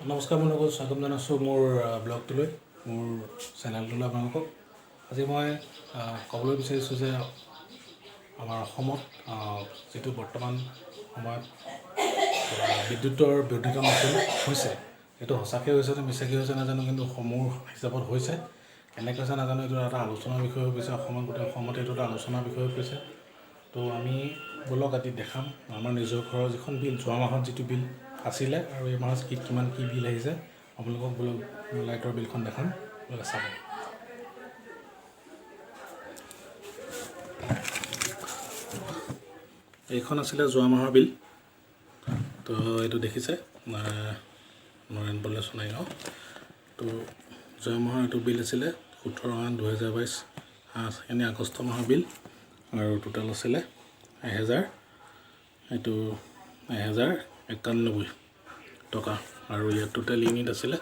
নমস্কাৰ বন্ধুসকল, স্বাগতম জনাইছোঁ মোৰ ব্লগটোলৈ, মোৰ চেনেলটোলৈ আপোনালোকক। আজি মই ক'বলৈ বিচাৰিছোঁ যে আমাৰ অসমত যিটো বৰ্তমান সময়ত বিদ্যুতৰ বৰ্ধিত মাচুল হৈছে, সেইটো সঁচাকৈ হৈছে নে মিছাকৈ হৈছে নাজানো, কিন্তু মোৰ হিচাপত হৈছে। কেনেকৈ হৈছে নাজানো, এইটো এটা আলোচনাৰ বিষয় হৈ গৈছে অসমত, গোটেই অসমতে এইটো এটা আলোচনাৰ বিষয় হৈ গৈছে। তো আমি ব'লক আজি দেখাম আমাৰ নিজৰ ঘৰৰ যিখন বিল, যোৱা মাহত যিটো বিল আছিলে আৰু এই মাহত কি কিমান কি বিল আহিছে আপোনালোকক বোলক লাইটৰ বিলখন দেখাম, আপোনালোকে চাব। এইখন আছিলে যোৱা মাহৰ বিল। তো এইটো দেখিছে নৰেনপল্লী সোণাইগাঁও। তো যোৱা মাহৰ এইটো বিল আছিলে 17/8/2022, এনেই আগষ্ট মাহৰ বিল, আৰু টোটেল আছিলে 1000, এইটো 1091 টকা। আৰু ইয়াত টোটেল ইউনিট আছিলে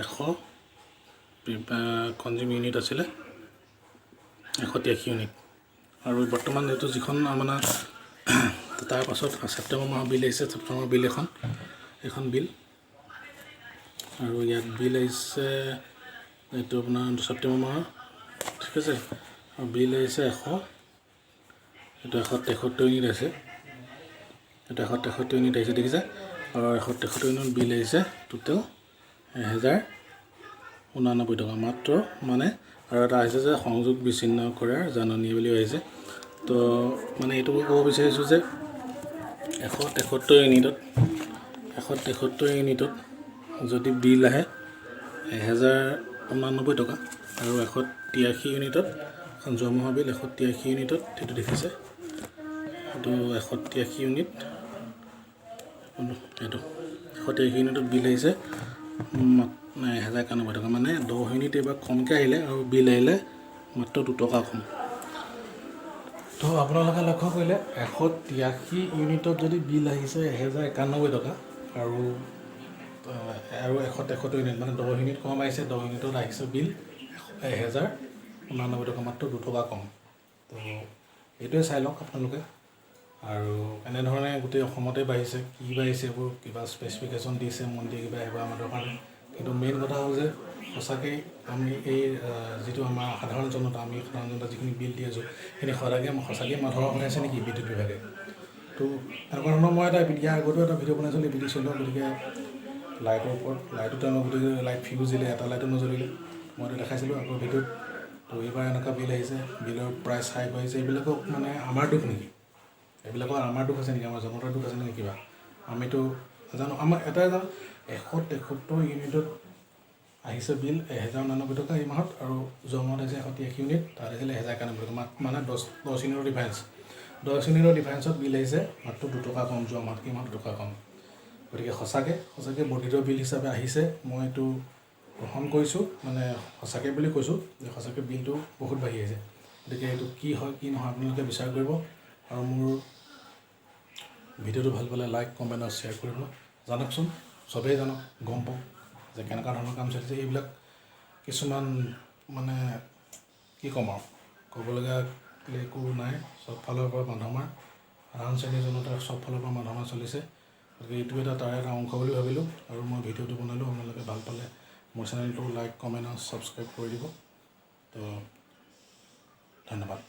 100, কনজিউম ইউনিট আছিলে 183 ইউনিট। আৰু বৰ্তমান এইটো যিখন মানে তাৰপাছত ছেপ্টেম্বৰ মাহৰ বিল আহিছে, ছেপ্টেম্বৰ মাহৰ বিল এইখন বিল, আৰু ইয়াত বিল আহিছে এইটো আপোনাৰ ছেপ্টেম্বৰ মাহৰ, ঠিক আছে। আৰু বিল আহিছে 100, এইটো 173 ইউনিট আহিছে, এইটো 173 ইউনিট আহিছে, দেখিছে। আৰু 173 ইউনিট বিল আহিছে টোটেল 1089 টকা মাত্ৰ মানে। আৰু এটা আহিছে যে সংযোগ বিচ্ছিন্ন কৰাৰ জাননী বুলি আহিছে। তো মানে এইটো ক'ব বিচাৰিছোঁ যে 173 ইউনিটত, 173 ইউনিটত যদি বিল আহে 1089 টকা, আৰু 183 ইউনিটত, যোৱা মাহৰ বিল 183 ইউনিটত, সেইটো দেখিছে, এইটো 183 ইউনিট, এইটো 183 ইউনিটত বিল আহিছে 1091 টকা, মানে 10 ইউনিট এইবাৰ কমকৈ আহিলে আৰু বিল আহিলে মাত্ৰ 2 টকা কম। তো আপোনালোকে লক্ষ্য কৰিলে 183 ইউনিটত যদি বিল আহিছে 1091 টকা, আৰু 173 ইউনিট মানে 10 ইউনিট কম আহিছে, 10 ইউনিটত আহিছে বিল 1089 টকা, মাত্ৰ 2 টকা কম। তো এইটোৱে চাই লওক আপোনালোকে। আৰু এনেধৰণে গোটেই অসমতে বাঢ়িছে, কি বাঢ়িছে এইবোৰ কিবা স্পেচিফিকেশ্যন দিছে মন্ত্ৰীয়ে কিবা, সেইবোৰ আমাৰ দৰকাৰ নাই। কিন্তু মেইন কথা হ'ল যে সঁচাকৈ আমি এই যিটো আমাৰ সাধাৰণ জনতা, আমি সাধাৰণ জনতা যিখিনি বিল দি আছোঁ সেইখিনি সঁচাকৈ মাধমাৰ শোধাইছে নেকি বিদ্যুৎ বিভাগে? তো এনেকুৱা ধৰণৰ মই এটা ইয়াৰ আগতেও এটা ভিডিঅ' বনাইছিলোঁ বিদ্যুৎ চলোৱা, গতিকে লাইটৰ ওপৰত, লাইটো তেওঁলোক গতিকে লাইট ফিউজ দিলে, এটা লাইটো নজ্বলিলে, মইতো দেখাইছিলোঁ আগৰ ভিডিঅ'ত। তো এইবাৰ এনেকুৱা বিল আহিছে, বিলৰ প্ৰাইচ হাইক আহিছে, এইবিলাকক মানে আমাৰ দোষ নেকি? এইবিলাকৰ আমাৰ দোষ আছে নেকি? আমাৰ জনতাৰ দোষ আছে নেকি কিবা? আমিতো জানো, আমাৰ এটাই জানো 173 ইউনিটত আহিছে বিল 1089 টকা এই মাহত, আৰু যোৱা মাহত আহিছে 183 ইউনিট, তাত আহিছিলে 1091 টকা, মানে 10 ইউনিটৰ ডিফাৰেঞ্চ, 10 ইউনিটৰ ডিফাৰেঞ্চত বিল আহিছে মাত্ৰ 2 টকা কম, যোৱা মাহত এই মাহত 2 টকা কম। গতিকে সঁচাকৈ বৰ্ধিত বিল হিচাপে আহিছে, মই এইটো গ্ৰহণ কৰিছোঁ, মানে সঁচাকৈ বুলি কৈছোঁ যে সঁচাকৈ বিলটো বহুত বাঢ়ি আহিছে। গতিকে এইটো কি হয় কি নহয় আপোনালোকে বিচাৰ কৰিব, আৰু মোৰ ভিডিঅ'টো ভাল পালে লাইক, কমেণ্ট আৰু শ্বেয়াৰ কৰিব। জানকচোন, চবেই জানক, গম পাওক যে কেনেকুৱা ধৰণৰ কাম চলিছে। এইবিলাক কিছুমান মানে কি ক'ম আৰু, ক'বলগীয়া একো নাই, চব ফালৰ পৰা মাধমাৰ, সাধাৰণ শ্ৰেণীৰ জনতাৰ চব ফালৰ পৰা মাধমাৰ চলিছে। গতিকে এইটো এটা তাৰে এটা অংশ বুলি ভাবিলোঁ আৰু মই ভিডিঅ'টো বনালোঁ। আপোনালোকে ভাল পালে মোৰ চেনেলটো লাইক, কমেণ্ট আৰু ছাবস্ক্ৰাইব কৰি দিব। তো ধন্যবাদ।